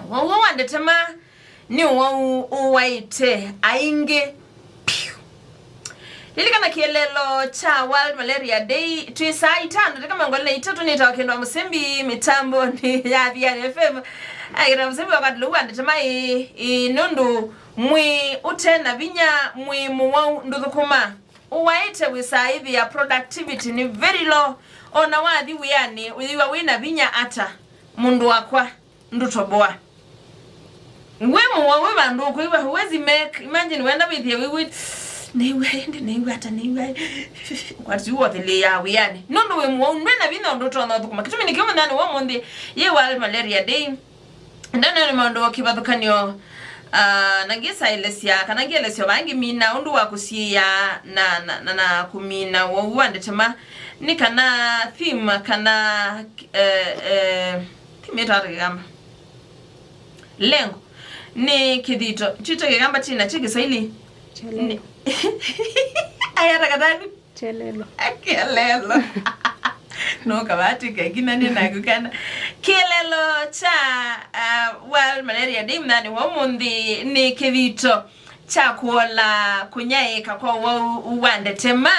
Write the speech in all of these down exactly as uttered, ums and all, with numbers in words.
Ũwau wa ndetema nĩ ũwau ũwaĩte aingĩ piũ. Lilikana kĩeleelo kya World Malaria Day twĩ saa itano ndeka mĩongo ĩlĩ na itatũ. Nĩtawa Kĩndũ wa Mũsembi mĩtambonĩ ya Thiani F M. Akĩndũ wa Mũsembi wakwatĩlũ wa ndetema ĩ, ĩ nũndũ mwĩ ũte na vinya, mwĩ mũwau, ndũthũkũma. Ũwaĩte wĩsaa ĩthĩa productivity nĩ very low. Ona wathi wĩanĩ ũyĩw'a wĩ na vinya ata, mũndũ wakwa, ndũtoboa. Wĩ mũwau wĩ vandũ ũkwĩw'a huwezi make. Imagine wenda wĩthĩe wĩw'ĩ nĩw'a ĩndĩ nĩw'a ata nĩw'a kwati wothĩlĩĩaa wĩanĩ nũndũ wĩ mũwau, ndwĩ na vinya ũndũ ũtonya ũthũkũma. Kĩtumi nĩkĩo mũthenya wa ũmũnthĩ yĩ World Malaria Day. Ndanene maũndũ o kĩvathũkany'o, ah, na ngĩsaelesya kana ngĩelesya vaa ngĩmina ũndũ wa kũsiĩĩa na, na, na, na kũmina ũwau wa ndetema nĩ kana theme kana, eh, eh, theme ĩtwa ata Kĩkamba? Lengo. Nĩ kĩthito. Kyu kya Kĩkamba kĩ nakyo Kĩswahili? Kĩeleelo. Nĩ- Aya takatanu. Kĩeleelo. Kĩeleelo. No kawatike kina nĩ naku kana. Kĩeleelo kya, uh, World Malaria Day mthani wa ũmũnthĩ nĩ kĩthito kya kũola kũnyaĩĩka kwa ũwau wa ndetema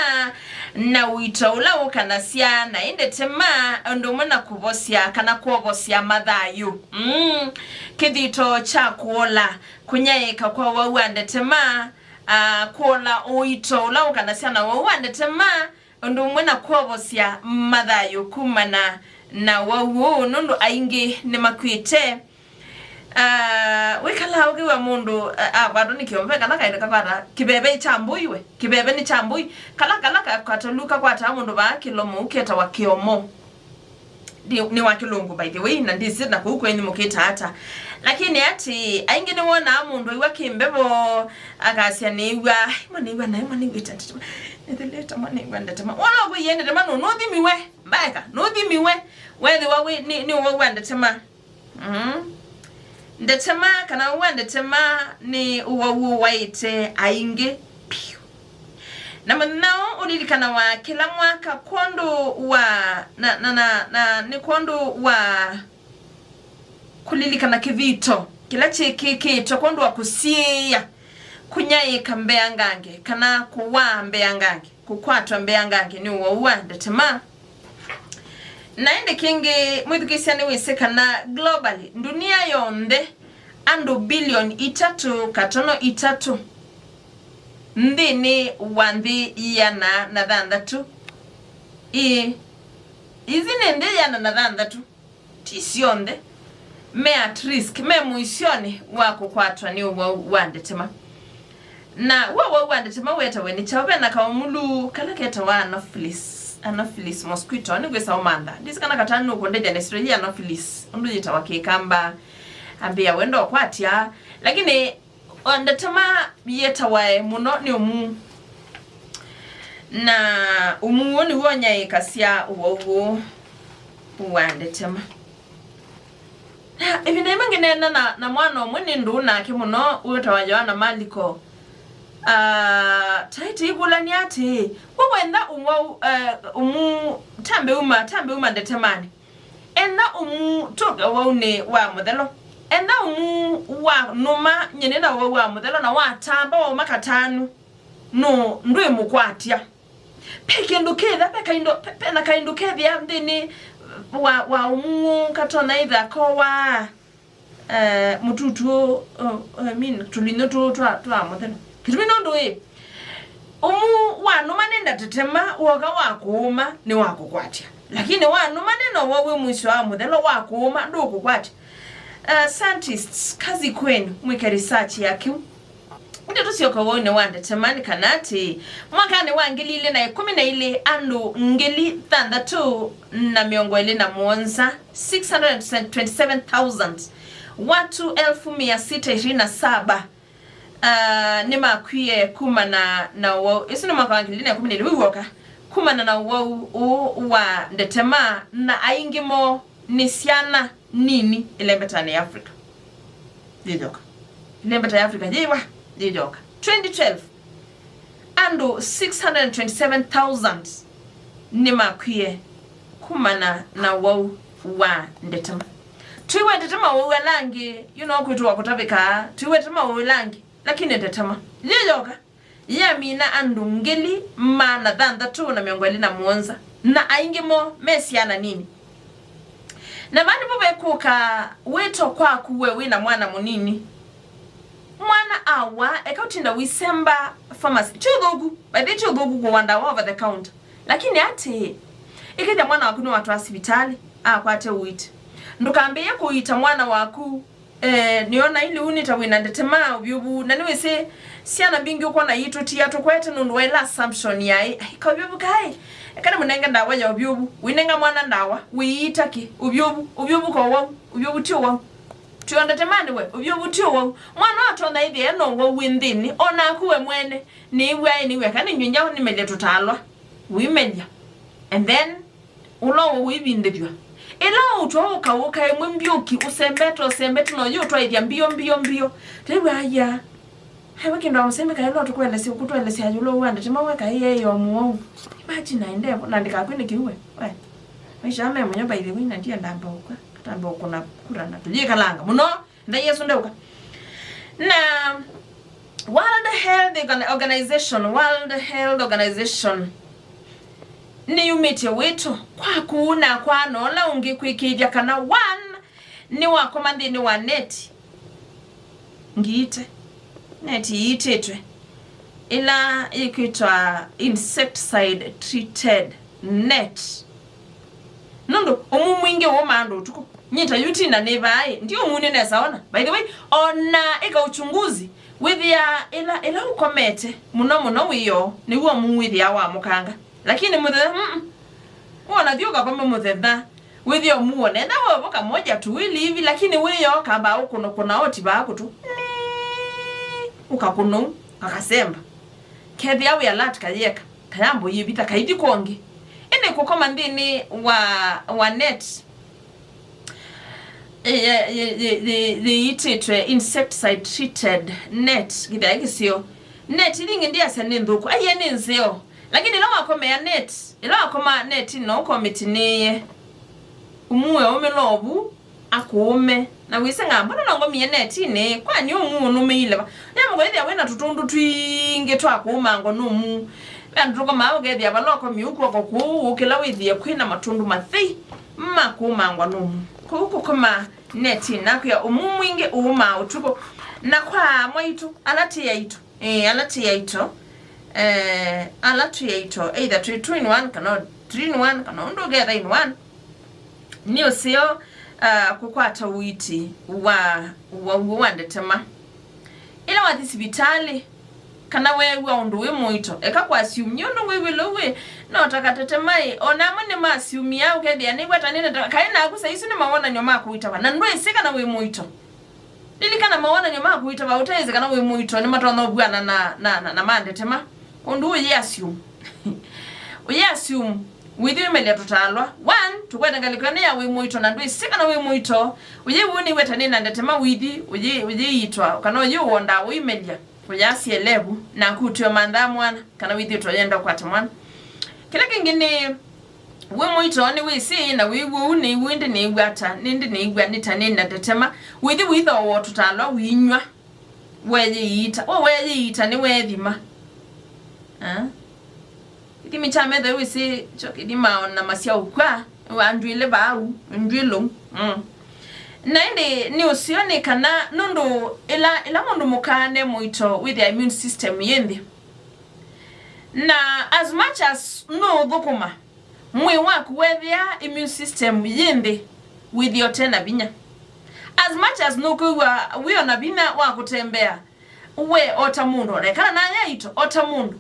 na ũito ũla ũkanasya na ĩ ndetema ũndũ ũmwe na kũvosya kana kwovosya mathayũ. Mm. Kĩthito kya kũola kũnyaĩĩka kwa ũwau wa ndetema, ah, kũola ũito ũla ũkanasya na ũwau wa ndetema, ũndũ ũmwe na kwovosya mathayũ kumana na ũwau ũũ, nũndũ aingĩ nĩmakw'ĩte. Ah, wĩkalaa ũkĩw'a mũndũ, ah, akwatwa nĩ kĩombe kana kaĩndũ kakwata kĩveve kya mbũi we, kĩveve nĩ kya mbũi, kala, kala ka-, katũlu kakwataa mũndũ vaa kĩlomo ũketawa kĩomo. Nĩ, nĩ wa kĩlũngũ, by the way, na ndĩsĩ na kũu kwenyu mũkĩta ata. Lakini ati, aingĩ nĩwonaa mũndũ aiwa kĩmbevo, akasya nĩw'a, "Ai, mwa nĩw'a naĩ, mwa nĩw'ĩte ndetema, nĩthĩlĩte, mwa nĩw'a ndetema." Wona ũkwĩie ndetema nũ, nũthimiwe, mbaeka, nũthimiwe, wethĩwa wĩ, nĩ, nĩ ũwau wa ndetema. Mm. Ndetema, kana ũwau wa ndetema, nĩ ũwau ũwaĩte aingĩ piũ. Na mũthenya ũũ ũlilikanawa kĩla mwaka kwondũ wa, na, na, na, na, nĩ kwondũ wa kũlilikana kĩthito kĩla kyĩkĩkĩtwe kwondũ wa kũsiĩĩa kũnyaĩĩka mbeangange kana kũwaa mbeangange, kũkwatwa mbeangange nĩ ũwau wa ndetema. Na ĩndĩ kĩngĩ, mwĩthukĩĩsya nĩwĩsĩ kana globally, ndunia yonthe, andũ bilioni itatũ katono itatũ nthĩnĩ wa nthĩ iana na thanthatũ. Ĩĩ, izi nĩ nthĩ iana na thanthatũ, ti syonthe, me at risk, me mũisyonĩ wa kũkwatwa nĩ ũwau wa ndetema. Na w'o ũwau wa ndetema wetawe nĩ kyaũ? Ve na kaũmulu kala ketawa Anopheles, Anopheles mosquito, nĩngwĩsa ũmantha. Ndĩsĩ kana katani nũkũndethya na story ya Anopheles, ũndũ yĩtawa Kĩkamba. Ambĩa wenda ũkwatya, lakini o ndetema yĩtawae mũno nĩ ũmuu. Na ũmuu ũũ nĩw'o ũnyaĩĩkasya ũwau ũũ wa ndetema. Na ĩvinda yĩmwe ngĩneena na, na mwana ũmwe nĩ ndũũ nake mũno wĩtawa Yoana Maliko. Ah, taĩ tĩikũlany'a atĩĩ, we wenda ũmwau, eh, ũmuu, tambe uma, tambe uma ndetemanĩ. Enda ũmuu tũke ũwaunĩ wa mũthelo. Enda ũmuu wa nũma nyie nĩ na ũwau wa mũthelo na watamba wauma katanu. Nũ ndwĩmũkwatya. Pe kĩndũ kĩtha, pe kaindo, pe, pe na kaindo kethĩa nthĩnĩ wa, wa ũmuu katonya ĩtha kowa, eh, mũtutu, uh, I mean, tũlinyũ tũũ twa, twa mũthenya. Kĩtumi nũndũ ĩ, ũmuu wanũma nĩ ndatĩtema, woka wa kũũma nĩ wa kũkwatya. Lakini wanũma nĩ na ũwau wĩ mũisyo wa mũthelo wa kũũma, ndũkũkwatya. Uh, scientists, kazi kwenu, mwĩke research ya kĩu. Ndeto syoka ũwaunĩ wa ndetemanĩ kana atĩ, mwakanĩ wa ngili ilĩ na ĩkũmi na ilĩ, andũ ngili thanthatũ na mĩongo ĩlĩ na mũonza, six hundred and twenty-seven thousand, watu elfu mia sita ishirini na saba, ah, nĩmakwie kumana na ũwau. Ĩsu nĩ mwaka wa ngili ilĩ na ĩkũmi na ilĩ, wĩw'oka, kumana na ũwau ũũ wa ndetema, na aingĩ moo nĩ syana nini ĩlembetanĩ ya Africa. Yĩyoka. Ĩlembeta ya Africa yĩwa yĩyoka. Twenty twelve, andũ six hundred and twenty-seven thousand nĩmakwie kumana na ũwau wa ndetema. Tũiwetete maũũ ala angĩ, you know, kwĩtũ wa kũtavĩkaa, tũiwetete maũũ ala angĩ, lakini ndetema yĩ yoka yamina andũ ngili maana thanthatũ na mĩongo ĩlĩ na mũonza, na aingĩ moo me syana nini. Na vaa nĩvo vekũka wĩto kwaku we wĩ na mwana mũnini. Mwana awa, eka ũtinda ũisemba pharmacy. Ti ũthũku, by the way, ti ũthũku kũwa ndawa over the counter. Lakini atĩĩ, ĩkĩthya mwana waku nĩwatwaa sivitalĩ, akwate ũiiti, ndũkambĩĩe kũiita mwana waku. Eh, nĩona ĩlĩ ũu nĩ ta wĩna ndetema, ũvyũvu, na nĩwĩsĩ syana mbingĩ ũkwona itũtia tũkwete nũndũ wa ĩla assumption yaĩ, "Ai, kaũvyũvu kaĩ, eka nĩmũnenge ndawa ya ũvyũvu." Wĩnenga mwana ndawa, wĩiita kĩ? Ũvyũvu, ũvyũvu ko wau, ũvyũvu ti ũwau. Twĩ o ndetemanĩ we, ũvyũvu ti ũwau. Mwana atonya ĩthĩa e na ũwau wĩ nthĩnĩ, o naku we mwene, nĩĩw'aĩ nĩw'e kana nĩnyw'a nyaũ nĩmelye tũtalwa. Wĩmelya. And then, ũla ũwĩvindĩthw'a. Ĩla ũtwa ũkaũka ĩmwe mbyũki, ũsembete, ũsembete, na ũyĩ ũtwaĩthya mbio, mbio, mbio. Taiw'a aya. Haiwe kĩndũ wa mũsembi kaĩ lo tũkũelesya, ũkũtũelesya yũlũ wa ndetema we kaĩ yeyo mũwau. Imagine aende vo, na ndikakwĩ nĩ kĩu we. We. Maisha me mũnyo by the way, na ndienda mbaũka. Katamba ũkũna kura na tũyĩkalanga mũno. Nthai Yesũ ndeũka. Na World Health Organ-, Organization, World Health Organization nĩyumĩtye wĩto kwaku na kwa na ũla ũngĩ kwĩkĩĩthya kana, one, nĩwakoma nthĩnĩ wa neti ngiite, neti iitĩtwe, ĩla yĩkwĩtwa insecticide treated net. Nũndũ ũmu mwingĩ ũũmaa andũ ũtukũ. Nyie ta yu tina nĩvaa-ĩ, ndi ũmu nĩnesa ona. By the way, ona ĩka uchunguzi, wĩthĩaa ĩla, ĩla ũkomete mũno mũno wĩoo, nĩw'o ũmu wĩthĩaa wamũkanga. Lakini mũthenya, mm, wona thi ũkakome mũthenya, wĩthĩa ũmu wone. Ethĩwa wevo kamoja tuwili hivi, lakini wĩoo kambaa ũkũnũkũna oti vaa kũtũ. Nĩ, ũkakũnũu, kakasemba. Kethĩa wĩ alert kayeka, kayambo yĩvitha, kaithi kwongĩ. Ĩndĩ kũkoma nthĩnĩ wa, wa net, yĩitĩtwe insecticide treated net, kĩthĩa kĩseo. Net ithi ingĩ ndiasya nĩ nthũku, aiye nĩ nzeo. Lakini ĩla wakomea net, ĩla wakoma net no ũkomĩtinĩĩe. Ũmue ũmĩlovu, akũũme. Na wĩsĩ ng'amba nonangomie netinĩ, kwani ũmũ ũnũmĩile va? Nyamũko ĩthĩa wĩna tũtũndũ twingĩ twa kũũmangwa nũmũ. Ve andũ tũkomaa ũkethĩa vala ũkomie ũkw'oko kũũ ũkĩla wĩthĩe kwĩna matũndũ mathei ma kũũmangwa nũmũ. Kũu kũkoma netinĩ nakwĩa ũmũ mwingĩ ũũmaa ũtukũ. Na kwa mwaitũ, ala ti aitũ, ĩĩ, ala ti aitũ, eh, ala ti aitũ, either twĩ two in one, kana three in one, kana ũndũ ũketha in one. Nĩ ũseo, ah, kũkwata ũiiti wa, wa ũw'o wa ndetema. Ĩla wathi sivitalĩ, kana weew'a ũndũ wĩ mũito, eka kũasumie ũndũ wĩw'ĩle ũw'ĩ, no ta katetema ĩ, o na amwe nĩmasiumia, ũkethĩa nĩw'atanĩte ta, kaĩ naku saa isu nĩ mawonany'o ma kũitava, na ndwĩsĩ kana wĩ mũito. Lilikana mawonany'o ma kũitava ũteĩsĩ kana wĩ mũito nĩmatonya ũvw'ana na, na, na, na ma ndetema. Ũndũ ũyĩ assume. Ũyĩ assume. Wĩthi wĩmelya tũtalwa. One, tũkwete ngalĩko ĩno ya wĩ mũito na ndwĩsĩ kana wĩ mũito. Ũyĩ w'o nĩw'etanĩe na ndetema wĩthi, ũyĩ, ũyĩitwa, kana ũyĩ ũondaa ũimelya. Ũyasya elevu, naku ũtw'e manthaa mwana, kana wĩthi ũtoyenda ũkwate mwana. Kĩla kĩngĩ nĩ, wĩ mũito nĩwĩsĩ, na wĩw'ũ ũu nĩw'ũ, ĩndĩ nĩw'a ata, nĩndĩ nĩw'a nĩ ta nĩ na ndetema. Wĩthi wĩthooa tũtalwa wĩinyw'a. Weeyĩiita. We weeyĩiita nĩweethima. Ah? Kĩthimi kya metho wĩsĩ kyo kĩthimaa ona masya ũkw'a, andwĩle vau, ndwĩlũ. Mm. Na ĩndĩ nĩ ũseo nĩ kana nũndũ ĩla, ĩla mũndũ mũka ne mũito wĩthĩa immune system yĩ nthĩ. Na as much as nũũthũkũma, mwĩĩ waku wethĩa immune system yĩ nthĩ, wĩthĩa ũte na vinya. As much as nũkwĩw'a wĩ o na vinya wa kũtembea, we o ta mũndũ, ona kana naye aitũ, o ta mũndũ.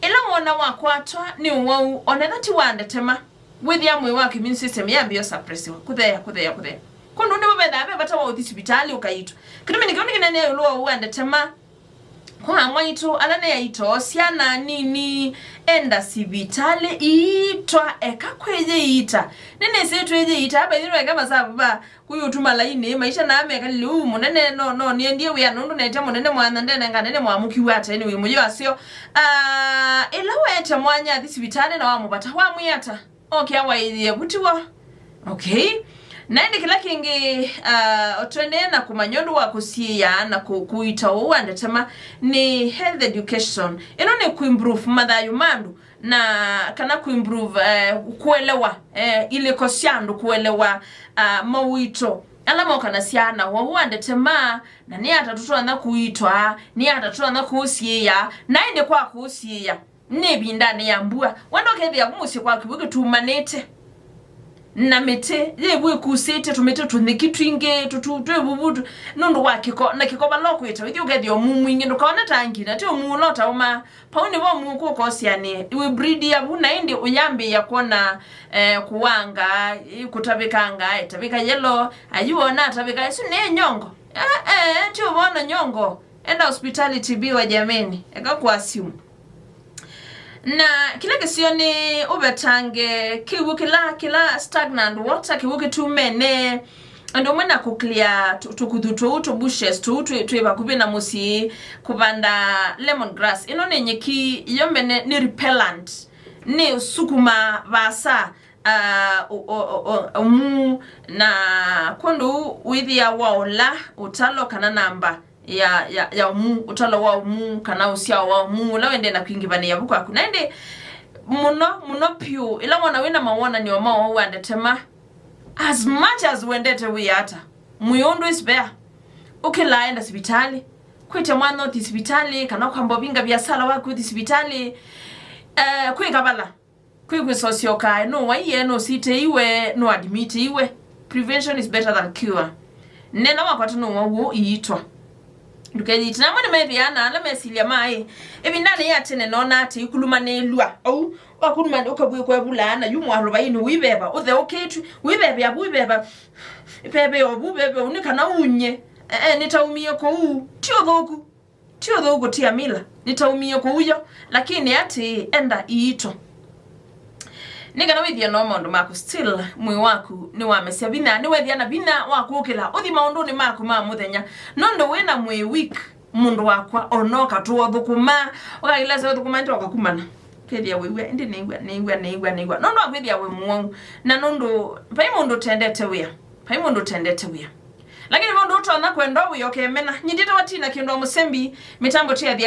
Ĩla wona wakwatwa nĩ ũwau, ona ethĩwa ti wa ndetema, wĩthĩa mwĩĩ waku immune system yambĩĩa ũsuppressiwa, kũtheea, kũtheea, kũtheea. Kwoou nĩvo vethaa ve vata wa ũthi sivitalĩ ũkaitwa. Kĩtumi nĩ kĩu nĩ kĩnene ĩũlũ wa ũwau wa ndetema. Kwa mwaitũ ala nĩ aito, syana nini, enda sivitalĩ iitwa, eka kwĩyĩita. Nĩnĩsĩ twĩyĩita, by the way, eka masavu va kũyũtuma lainĩ, maisha naa mekalile ũu mũnene, no, no nĩendie wĩa nũndũ nete mũnene mwanya, ndenenga nene mwamũkiw'a ata, anyway, mũyĩ wasyo. Ah, ĩla weete mwanya athi sivitalĩ na wamũvata, wamwĩa ata? Okĩa waĩthĩe vu tiw'o? Okay. Na ĩndĩ kĩla kĩngĩ, uh, tũendee na kũmanya ũndũ wa kũsiĩĩa na kũ-, kũita ũu wa ndetema nĩ health education. Ĩno nĩ kũimprove mathayũ ma andũ na kana kũimprove, eh, kũelewa, eh, ilĩko sya andũ, kũelewa, uh, mawĩto ala mokanasya na ũwau wa ndetema, na nĩ ata tũtonya kũitwa, nĩ ata tũtonya kũũsiĩĩa, na ĩndĩ kwa kũũsiĩĩa nĩ ĩvindanĩ ya mbua. Wenda ũkethĩa vu mũsyĩ kwaku vu kĩtumanĩte na mĩtĩ yĩvu ĩkusĩte, tũmĩtĩ tũnyĩki twingĩ, tũtu twĩ vuvu tu-, nũndũ wa kĩko, na kĩko vala ũkwĩta, wĩthi ũkethĩa ũmuu mwingĩ, ndũkaone ta ngi, na ti ũmuu ũla ũtaũmaa. Pau nĩvo ũmuu ũkũka ũsianĩe, wĩ breed ya vu, na ĩndĩ ũyambĩĩa kwona, eh, kũwanga, ĩ, kũtavĩkanga, ĩtavĩka yellow, ayu ona atavĩka, ĩsu nĩ nyongo. Eh, eh, ti ũvona nyongo. Enda hospitali tibiwa jameni, eka kuassume. Na kĩla kĩsio nĩ ũvetange kĩw'ũ kĩla, kĩla stagnant water, kĩw'ũ kĩtumene, andũ amwe na kũclear tũ-, tũkuthu tũu, tũ bushes tũu twĩ, twĩ vakuvĩ na mũsyĩ, kũvanda lemon grass. Ĩno nĩ nyeki yo mbene, nĩ repellent, nĩ sukuma vaasa, ah, ũ-, ũ-, ũ-, ũ-, ũmuu, na kwondũ wĩthĩa waola ũtalo kana namba ya, ya, ya ũmuu, ũtalo wa ũmuu, kana ũsyao wa ũmuu, ũla wendee na kwingĩvanĩa vu kwaku. Na ĩndĩ mũno, mũno piũ, ĩla wona wĩna mawonanĩo ma ũwau wa ndetema, as much as wendete wĩa ata, mwĩĩ ũndũ ĩsivea, ũkĩlaa enda sivitalĩ, kwĩtya mwana ũthi sivitalĩ, kana ũkamba ũvinga viasala waku ũthi sivitalĩ, eh, kwĩka vala. Kwĩ kwĩsosya ũkae, nũwaie, nũsitĩiwe, nũadmitĩiwe. Prevention is better than cure. Nena wakwata nũwau ũũ, iitwa. Ndũkeyĩĩte. Na amwe nĩmethĩaa na ala mesilya ma ĩ, ĩvindanĩ ya tene nona atĩ ikulumanĩĩlw'a. Au, wakuluma ũkavw'ĩkwa ĩvulaa na yu mwalũvainĩ ũiveva, ũtheũkĩtw'e, ũivevea vu, iveva, iveve o vu, veve ũu, nĩ kana unye. Ee, nĩtaumie kũu. Ti ũthũku. Ti ũthũku, ti amila, nĩtaumie kũu yo, lakini atĩĩ, enda iito. Nĩ kana wĩthĩe no maũndũ maku, still mwĩĩ waku nĩwamesya vinya, nĩwethĩa na vinya wa kũkĩla ũthi maũndũnĩ maku ma mũthenya. Nũndũ wĩ na mwĩĩ weak, mũndũ wakwa, ona ũkatũa ũthũkũma, ũkailasa ũthũkũma nĩ ũkakumana. Ũkethĩa wĩw'a, ĩndĩ nĩw'a, nĩw'a, nĩw'a, nĩw'a. Nũndũ wa kwĩthĩa wĩ mũwau, na nũndũ vai mũndũ ũtendete wĩa, vai mũndũ ũtendete wĩa. Lakini ve ũndũ ũtonya kwenda wĩa ũkemena. Nyie ndĩtawa Tina Kĩndũ wa Mũsembi, mĩtambo tĩ ya